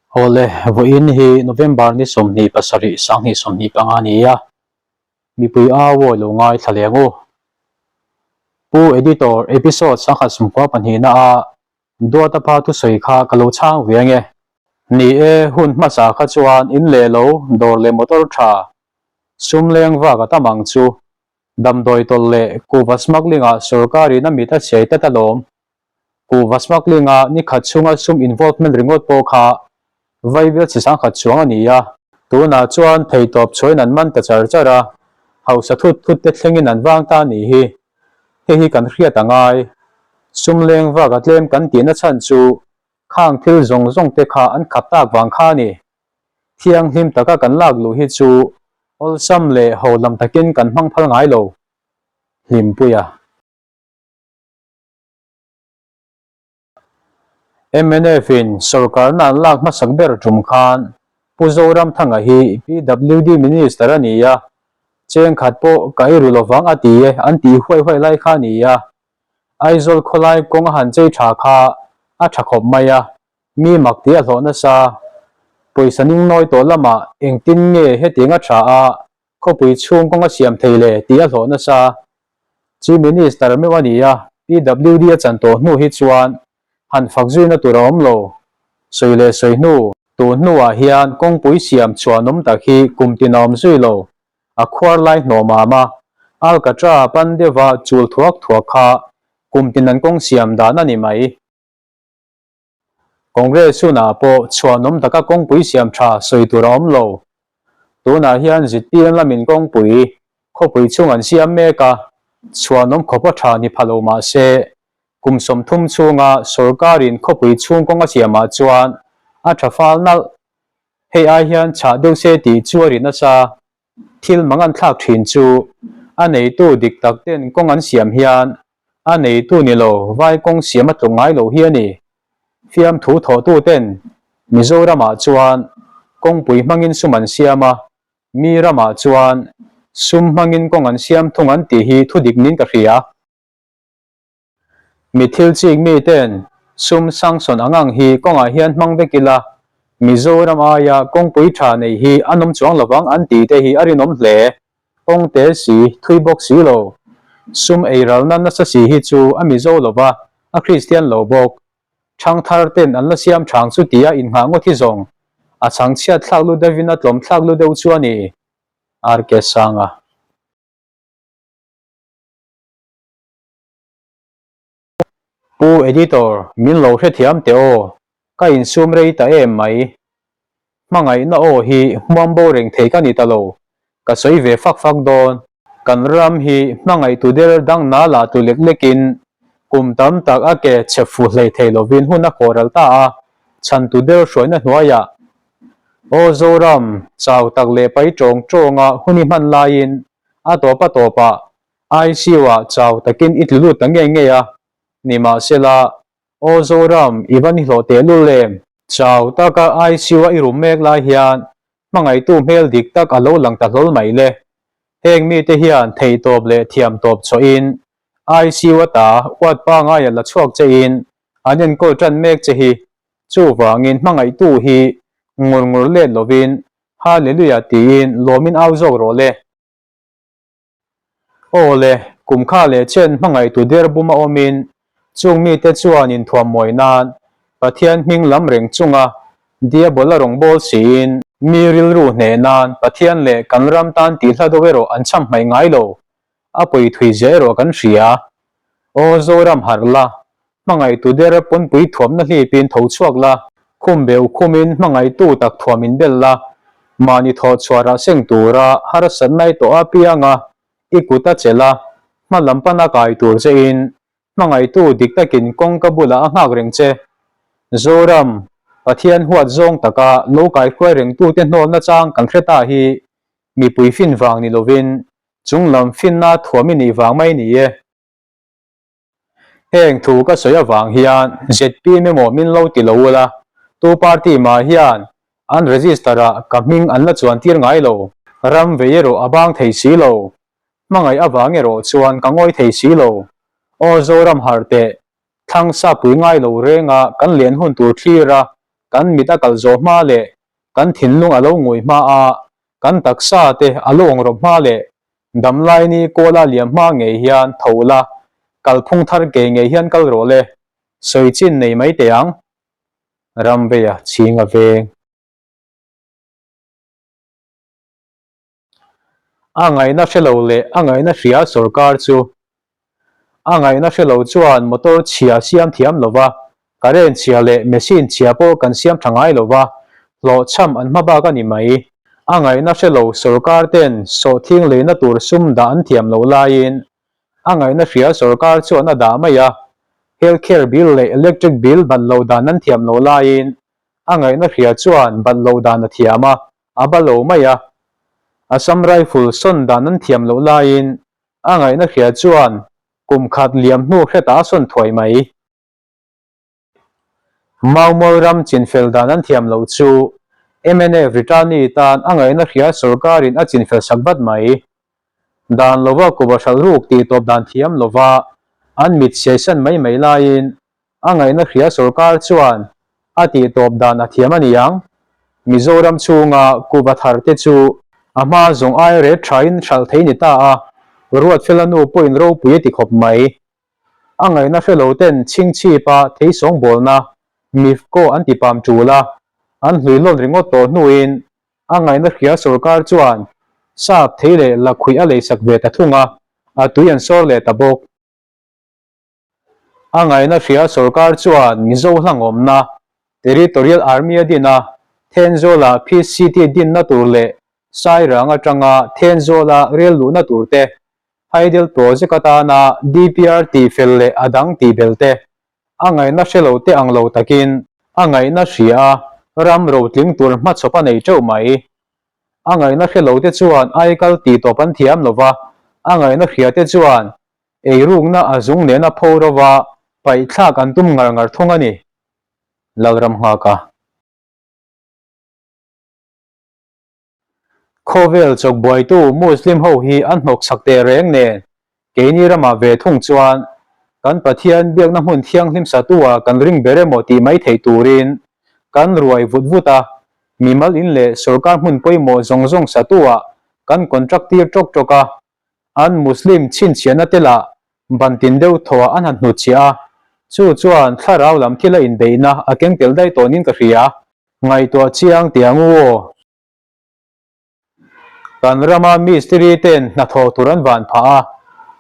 Awle, vawiin hi November ni 27 2025 a ni a, mipui au awi lo ngaithla leh ang u. Pu Editor, episode 192 na a Duata pa thusawi kha ka lo chhang ve ange. Ni e, hun hmasa kha chuan in leh lo, dawr leh motor tha, sum leng vak a tam ang chu. Damdawi tawlh leh kuhva smuggling ah sorkarin a mit a chhiai tlat alawm. Kuhva smuggling ah ni khat chhunga sum involvement ringawt pawh kha vaibel chi sangkhat chuang a ni a. Tunah chuan theitawp chhuain an man ta char char a, hausa thut thut te thlengin an vang ta a nih hi. Hei hi kan hriat a ngai. Sum leng vak a tlem kan tihna chhan chu khang thil zawng zawng te kha an khap tak vang kha a ni. Thianghlim taka kan lak luh hi chu awlsam leh ho lam takin kan hmang phal ngai lo. Hlimpuia. Mnf in sorkarna an lak hmasak ber tum khan Pu Zoramthanga hi PWD Minister a ni a, cheng khat pawh ka ei ru lovang a ti e an tih huai huai lai kha a ni a. Aizawl khawlai kawng a han chei tha kha a tha khawp mai a, mi mak tih a hlawh nasa. Pawisa ning nawi tawh lamah engtin nge hetiang a tha a khawpui chhung kawng a siam thei le tih a hlawh nasa. Chief Minister meuh a ni a, PWD a chan tawh hnu hi chuan han fak zuina tur a awm lo. Sawi leh sawi hnu, tun hnuah hian kawngpui siam chhuanawm tak hi kum tin a awm zui lo. A khuar lai hnawh mam a, Alkatra pan deuha chul thuak thuak kha kum tin an kawng siam dan a ni mai. Congress hunah pawh chhuanawm taka kawngpui siam tha sawi tur a awm lo. Tunah hian zpm lamin kawngpui khawpui chhung an siam mek a, chhuanawm khawpa tha ni pha lo mah se, kum 30 chhunga sorkarin khawpui chhung kawng a siamah chuan a tha fal nalh. Hei ai hian chhah deuh se tih chu a ri nasa. Thil mangan thlak thin chu a neitu dik tak ten kawng an siam hian a neitu ni lo vai kawng siam a tluk ngai lo hi a ni. Fiamthu thawhtu ten Mizoramah chuan kawngpui hmangin sum an siam a, mi ramah chuan sum hmangin kawng an siam thung an tih hi thu dik niin ka hria. Mi thil chik mi ten sum sanction ang ang hi kawngah hian hmang vek ila, Mizoram aia kawngpui tha nei hi an awm chuang lovang an tih te hi a rinawm hle. Kawng te si, thui bawk si lo. Sum ei ralna nasa si hi chu a Mizo lova, a Kristian lo bawk. Thangthar ten an la siam thang chu tia innghah ngawt hi zawng a chhangchhiat thlak lu deuhin a tlawm thlak lu deuh chu a ni. RK Sanga. Pu Editor, min lo hrethiam teh aw, ka insum rei ta em mai. Hmangaihna aw hi hmuam bo reng thei ka ni ta lo, ka sawi ve fak fak dawn. Kan ram hi hmangaihtu der dang na lah tu lek lekin kum tam tak a ke chhe fu hlei thei lovin hun a khawh ral ta a, chhantu der hruaina hnuaiah Aw Zoram, chau tak leh pai tawng tawnga hun i hman laiin a tawp a tawpah ICU-ah chau takin i tlu lut ta ngei ngei a, nimahsela, Aw Zoram, i va ni hlawh tehlul em? Chau taka ICU-a i rum mek lai hian hmangaihtu hmel dik tak a lo lang ta hlawl mai le. Heng mite hian theihtawp leh thiamtawp chawhin ICU ata uat pangaia la chhuak chein an enkawl tan mek che hi. Chuvangin hmangaihtu hi ngur ngur let lovin Hallelujah tiin lawmin au zawk rawh le. Aw le, kum kha leh chen hmangaihtu der buma awmin chung mite chuan inthuam mawi nan Pathian hming lam reng chunga Diabola rawngbâwl siin mi rilru hneh nan Pathian leh kan ram tan tih hla deuh erawh an chham hmaih ngai lo. A pawi thui zia erawh kan hria. Aw Zoram harh la, hmangaihtu der pawnpui thuamna hlipin tho chhuak la, khum beu khumin hmangaihtu tak thuam in bel la, mahni thawh chhuah rah seng tura harsat nai tawh a pianga i kut a chelh a, hma lam pana kai tur che in hmangaihtu dik takin kawngka bulah a nghak reng che. Zoram, Pathian huat zawng taka lo kaihruai rengtute hnawlna chang kan hre ta hi mipui fin vang ni lovin chung lam finna thuam i nih vang mai ni e. Heng thu ka sawi avang hian zpm emaw min lo ti lo ula, tu party mah hian an register ah ka hming an la chuan tir ngai lo. Ram vei erawh a bang thei si lo. Hmangaih avang erawh chuan ka ngawi thei si lo. Aw Zoram harh teh, thlang sa pui ngai lo renga kan len hun tur thlir a. Kan mit a kal zawh hma leh kan thinlung a lo ngui hma a, kan taksa te a lo awng rawp hma leh damlai ni kawla liam hma ngei hian tho la, kalphung thar ke ngei hian kal rawh le, sawi chin nei mai teh ang. Ramveia chhing a veng. A ngaihna hre lo leh a ngaihna hria sorkar chu a ngaihna hre lo chuan motor chhia siam thiam lo va, current chhia leh machine chhia pawh kan siam tha ngai lo va, hlawhchham an hma bak a ni mai. A ngaihna hre lo sorkar ten sawhthing leina tur sum dah an thiam lo laiin a ngaihna hria sorkar chuan a dah mai a, health care bill leh electric bill bat lo dan an thiam lo laiin a ngaihna hria chuan bat lo dan a thiam a, A ba lo mai a, Assam Rifle sawn dan an thiam loh laiin a ngaihna hria chuan kum khat liam hnu hretah a sawn thuai mai. Maumual ram chinfel dan an thiam loh chu mnf returnee tan a ngaihna hria sorkarin a chinfel sak vat mai. Dan lova kuva hralh ruk tih tawp dan thiam lova an mit siaisan mai mai laiin A ngaihna hria sorkar chuan a tih tawp dan a thiam a ni ang. Mizoram chhunga kuva thar te chu a hma zawng ai ret thain hralh thei ni ta a, Ruatfela nu pawhin ropui a ti khawp mai. A ngaihna hre lo ten chhingchhipa thei sawngbawlna MIFCO an ti pam tul a, an hlui hlawn ringawt tawh hnuin a ngaihna hria sorkar chuan sap thei leh lakhuih a leisak ve ta thung a, a tui an sawr leh ta bawk. A ngaihna hria sorkar chuan Mizo hlangawmna Territorial Army a din a, Thenzawla PCT dinna tur leh Sairang atanga Thenzawla rel luhna tur te, Hydel Project atana DPR tihfel leh a dang tihbel te, a ngaihna hre lo te ang lo takin a ngaihna hria a ram rotling tur hmachhawp a nei teuh mai. A ngaihna hre lo te chuan aikal tihtawp an thiam lo va, a ngaihna hria te chuan Eirukna a zung nena pho rova paihthlak an tum ngar ngar thung a ni, Lalramnghaka. Khawvel chawkbuaitu Muslim ho hi an hnawksak teh reng nen keini ramah ve thung chuan kan Pathian biakna hmun thianghlim satu-ah kan ring ber emaw tih mai theih turin kan ruai vut vut a, mimal in leh sorkar hmun pawimawh zawng zawng satu-ah kan contract tir tawk tawk a, An Muslim chhinchhiahna te lah bantin deuh thawhah an han hnutchhiah a, chu chuan thlarau lam thila inbeihna a keng tel daih tawnin ka hria. Ngaihtuah chiang teh ang u aw. Kan rama mistiri ten hnathawh tur an van phah a,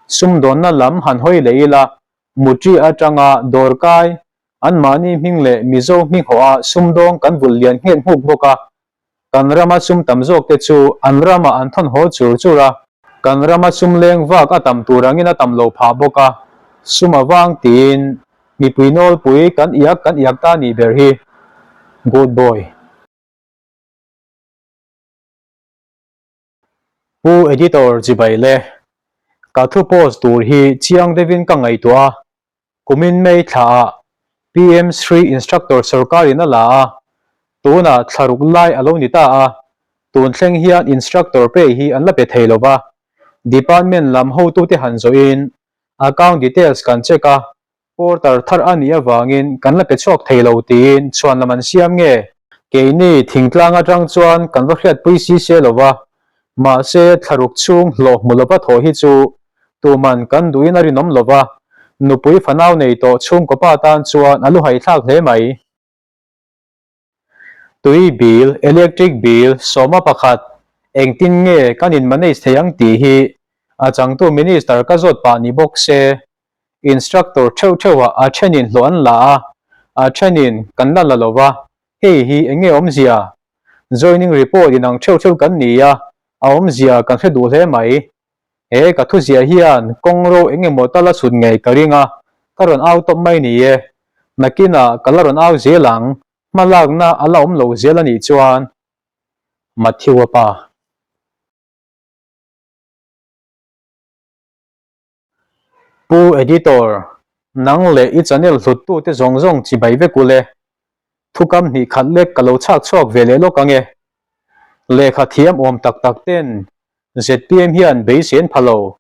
sumdawnna lam han hawi leh ila, Mutri atanga dawrkai, anmahni hming leh Mizo hming hawha sumdawng kan vulh lian nghet nghuk bawk a, Kan rama sum tam zawk te chu an ramah an thawn haw chur chur a, kan rama sum leng vak a tam tur angin a tam lo phah bawk a, sum a vang tiin mipui nawlpui kan iak kan iak ta nih ber hi. Good boy. Pu Editor chibai le, ka thu post tur hi chiang deuhin ka ngaihtuah a, Kumin May thlaah PM Shri Instructor sorkarin a la a, tunah thla ruk lai a lo ni ta a, tun thleng hian instructor pay hi an la pe thei lo va, department lam hotute han zawhin account details kan check a, porter thar a nih avangin kan la pe chhuak thei lo tiin chhuanlam an siam nge? Keini thingtlang atang chuan kan va hriatpui si se lo va, mahse thla ruk chhung hlawh hmu lova thawh hi chu Tuman kan duhin a rinawm lo va, nupui fanau nei tawh chhungkaw pa tan chuan a luhai thlak hle mai. Tui bill, electric bill, sawma pakhat, engtin nge kan in manage thei ang tih hi a changtu minister ka zawt pah ni bawk se. Instructor theuh theuhah a thenin hlawh an la a, a thenin kan la la lo va, hei hi eng nge awmzia? Joining report inang theuh theuh kan ni a, a awmzia kan hre duh hle mai. He ka thuziah hian kawng ro eng emaw tal a chhut ngei ka ring a, ka rawn au tawp mai ni e. Nakinah ka la rawn au zel ang, hma lakna a la awm lo zel a nih chuan. Matthew-a pa. Pu Editor, nang leh i channel hluttute zawng zawng chibai vek u le. Thukam hnih khat lek ka lo chhak chhuak ve leh lawk ang e. Lehkha thiam awm tak tak ten zpm hian beisei an pha lo.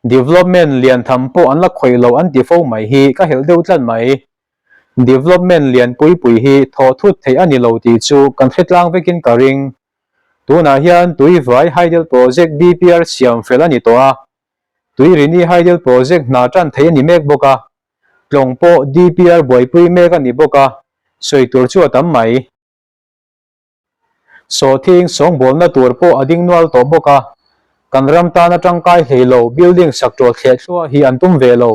Development lian tham pawh an la khawih lo an ti fo mai hi ka helh deuh tlat mai. Development lian pui pui hi thawh thut theih a ni lo tih chu kan hre tlang vekin ka ring. Tunah hian Tuivai Hydel Project DPR siam fel a ni tawh a, Tuirini Hydel Project hna tan theih a ni mek bawk a, Tlawng pawh DPR buaipui mek a ni bawk a, sawi tur chu a tam mai. Sawhthing sawngbawlna tur pawh a ding nual tawh bawk a, kan ram tana tangkai hlei lo building sak ṭawl thleh thluah hi an tum ve lo.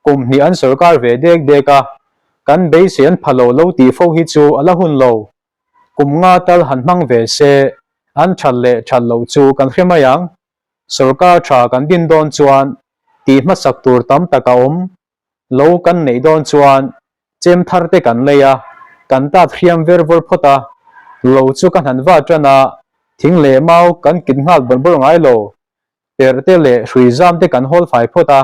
Kum hnih an sawrkar ve dek dek a, kan beisei an pha lo lo tih fo hi chu a la hun lo. Kum nga tal han hmang ve se, an ṭhat leh ṭhat loh chu kan hre mai ang. Sawrkar ṭha kan din dawn chuan tih hmasak tur tam tak a awm. Lo kan neih dawn chuan chem thar te kan lei a, kan tat hriam ver vawr phawt a, lo chu ka hnan va tan a, thing leh mau kan kit nghal bawrh bawrh ngai lo, perh te leh hrui zam te kan hawl fai phawt a,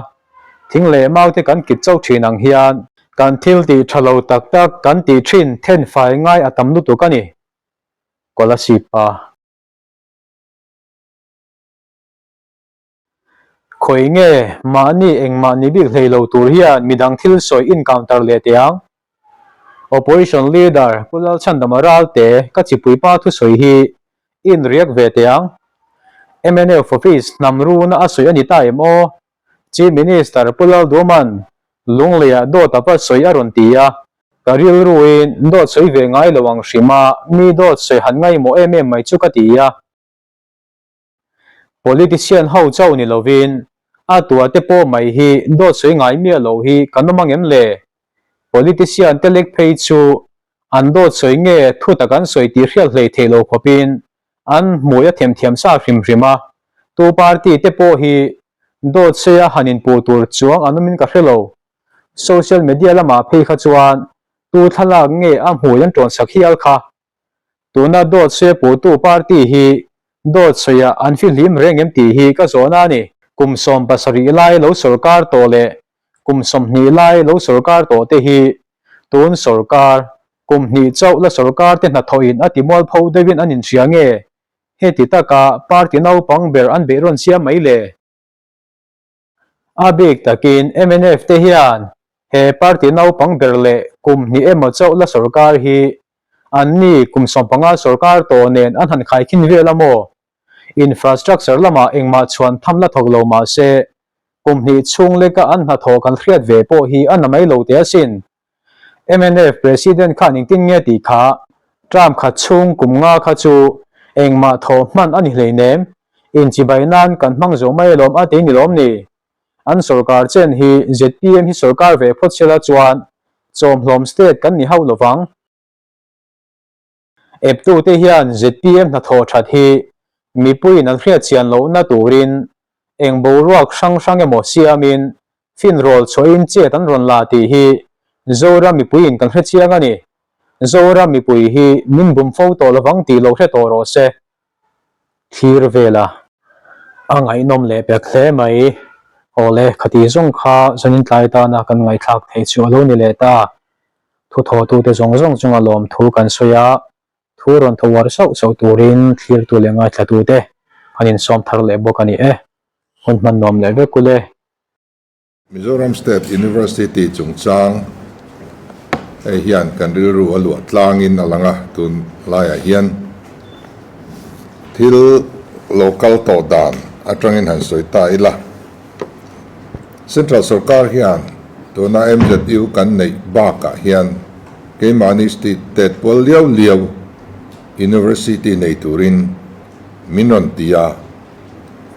thing leh mau te kan kit chauh thin ang hian kan thil tih tha lo tak tak kan tih thin then fai ngai a tam lutuk a ni. Kolasib pa. Khawi nge mahni engmah ni bik hlei lo tur hian midang thil sawi encounter leh teh ang? Opposition Leader Pu Lalchhandama Ralte ka chipui pa thusawi hi in react ve teh ang. Mnf office hnam runa a sawi a ni ta em aw? Chief Minister Pu Lalduaman Lungleiah dawt a va sawi a rawn ti a, ka rilruin dawt sawi ve ngai lo ang hrim a, mi dawt sawi han ngaihmawh em em mai chu ka ti a. Politician ho chauh ni lovin a tua te pawh mai hi dawt sawi ngai miah loh hi kan awm ang em le? Politician te lek phei chu an dawt sawi nge thu tak an sawi tih hriat hlei theih lo khawpin an hmui a themthiam sa hrim hrim a, tu party te pawh hi dawt sawi a han inpuh tur chuang an awmin ka hre lo. Social media lamah phei kha chuan tu thlalak nge a hmui an tawnsak hial kha. Tuna dawt sawi puhtu party hi dawt sawiah an fihlim reng em tih hi ka zawhna a ni. Kum 70 lai lo sawrkar tawh leh kum 20 lai lo sawrkar tawh te hi tun sawrkar kum hnih chauh la sawrkar te hnathawhin a ti mualpho deuhin an inhria nge? Heti taka party naupang ber an beihrawn siam mai le? A bik takin mnf te hian he party naupang ber leh kum hnih emaw chauh la sawrkar hi anni kum 15 sawrkar tawh nen an han khaikhin vel a maw? Infrastructure lamah engmah chhuan tham la thawk lo mah se kum hnih chhung leka an hnathawh kan hriat ve pawh hi a na mai lo teh asin. Mnf President khan engtin nge tih kha term khat chhung kum nga kha chu engmah thawh hman a ni hleinem, inchibai nan kan hmang zo mai alawm a ti ni lawm ni? An sorkar chen hi zpm hi sorkar ve phawt sela chuan chawmhlawm state kan ni hauh lovang. Eptute hian zpm hnathawh that hi mipuiin an hriatchian lohna turin eng boruak hrang hrang emaw siamin finrawl chhuahin chet an rawn la tih hi Zoram mipuiin kan hrechiang a ni. Zoram mipui hi min bum fo tawh lovang tih lo hre tawh rawh se. Thlir vel a. A ngaihnawm leh pek hle mai. Awle, khati zawng kha zanin tlai tana kan ngaihthlak theih chu a lo ni leh ta. Thuthawhtute zawng zawng chunga lawmthu kan sawi a, thu rawn tho uar sauh sauh turin thlirtu leh ngaithlatute an insawm thar leh bawk a ni e. Hun hman nuam leh vek ule. Mizoram State University chungchang hei hian kan rilru a luah tlangin a lang a, tun laiah hian thil lo kal tawh dan atangin han sawi ta ila. Central sorkar hian tuna MZU kan neih bakah hian keimahni state tet pual liau liau University nei turin min rawn ti a,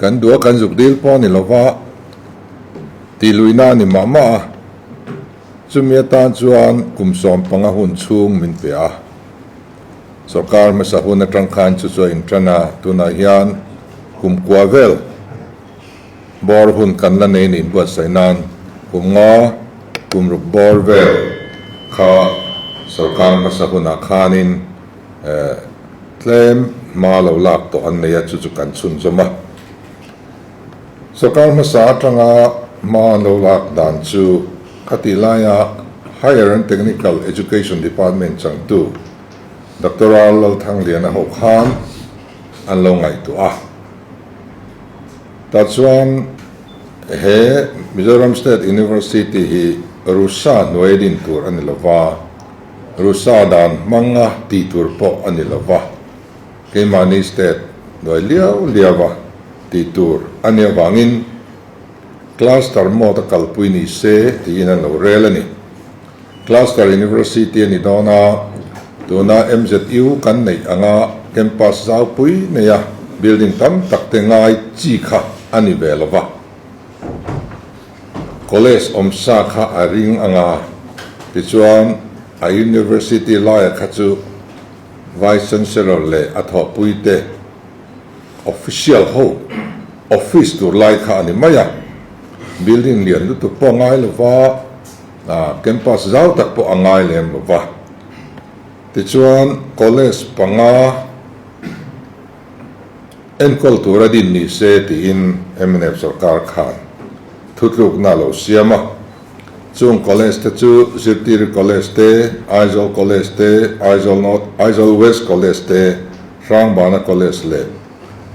kan duh a kan zuk dil pawh a ni lova, tih luihna a ni mah mah a, chumi atan chuan kum 15 hun chhung min pe a. Sorkar hmasa hun atang khan chu chu a intan a, tunah hian kum kua vel. Bawr hun kan la nei nih buatsaih nan kum nga kum ruk bawr vel kha sorkar hmasa hunah khanin tlem hma lo lak tawh an nei a, chu chu kan chhunzawm a. Sorkar hmasa atanga hma an lo lak dan chu khatih laia Higher and Technical Education Department changtu Doctor R Lalthangliana ho khan an lo ngaihtuah a. Tah chuan he Mizoram State University hi Rusa hnuai a din tur a ni lo va, Rusa dan hmanga tih tur pawh a ni lo va, keimahni state hnuai liau liau a tih tur a nih avangin Cluster mode a kalpui ni se tiin an lo rel a ni. Cluster University a ni dawn a, tuna MZU kan neih anga campus zaupui neia building tam tak te ngai chi kha a ni ve lo va. College awmsa kha a ring anga, tichuan a University laia kha chu Vice Chancellor leh a thawhpuite official ho office tur lai kha a ni mai a, building lian lutuk pawh a ngai lo va, campus zau tak pawh a ngai lem lo va. Tichuan college panga Enkawl tura din ni se tiin mnf sorkar khan thutlukna a lo siam a. Chung college te chu Zirtiri College te, Aizawl College te, Aizawl North, Aizawl West College te, Hrangbana College leh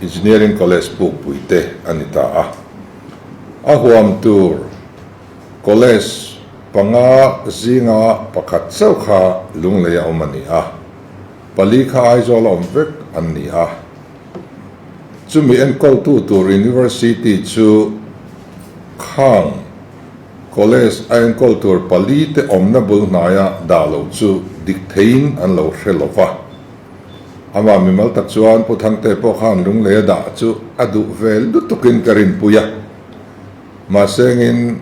Engineering College Pukpui te a ni ta a. A huam tur college panga zinga pakhat chauh kha Lunglei a awm a ni a. Pali kha Aizawl a awm vek an ni a. Chumi enkawltu tur University chu Khang College a enkawl tur pali te awmna bul hnaia dah lo chu dik theiin an lo hre lo va. Amah mimal tak chuan Pu Thangte pawh khan Lunglei a dah chu a duh ve lutukin ka rinpui a. Mahsengin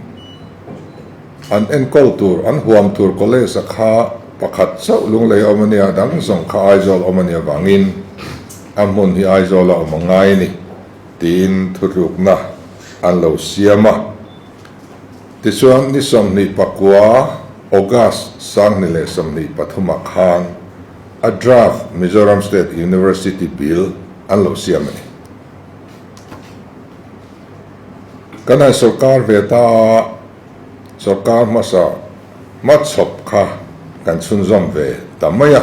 an enkawl tur, an huam tur college a kha pakhat chauh Lunglei a awm a nia, dang zawng kha Aizawl a awm a nih avangin a hmun hi Aizawl a awm a ngai a ni tiin thutlukna an lo siam a. Tichuan ni 29 August 2023 ah khan a draft Mizoram State University Bill an lo siam a ni. Kan han sawrkar ve ta a, sawrkar hmasa hmachhawp kha kan chhunzawm ve ta mai a.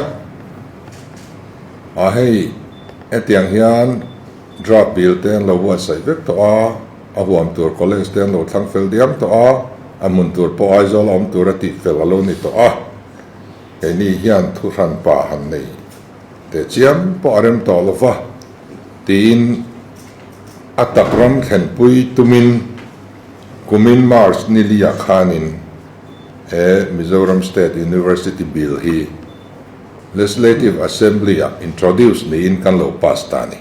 A hei hetiang hian draft bill te an lo buatsaih vek tawh a, a huam tur college te an lo thlang fel diam tawh a, a hmun tur pawh Aizawl a awm tur a tih fel a lo ni tawh a. Keini hian thuhran pa han nei teh chiam pawh a rem tawh lo va tiin A tak ram thlenpui tumin kumin March ni liah khanin he Mizoram State University Bill hi Legislative Assembly-ah introduce niin kan lo pass ta a ni.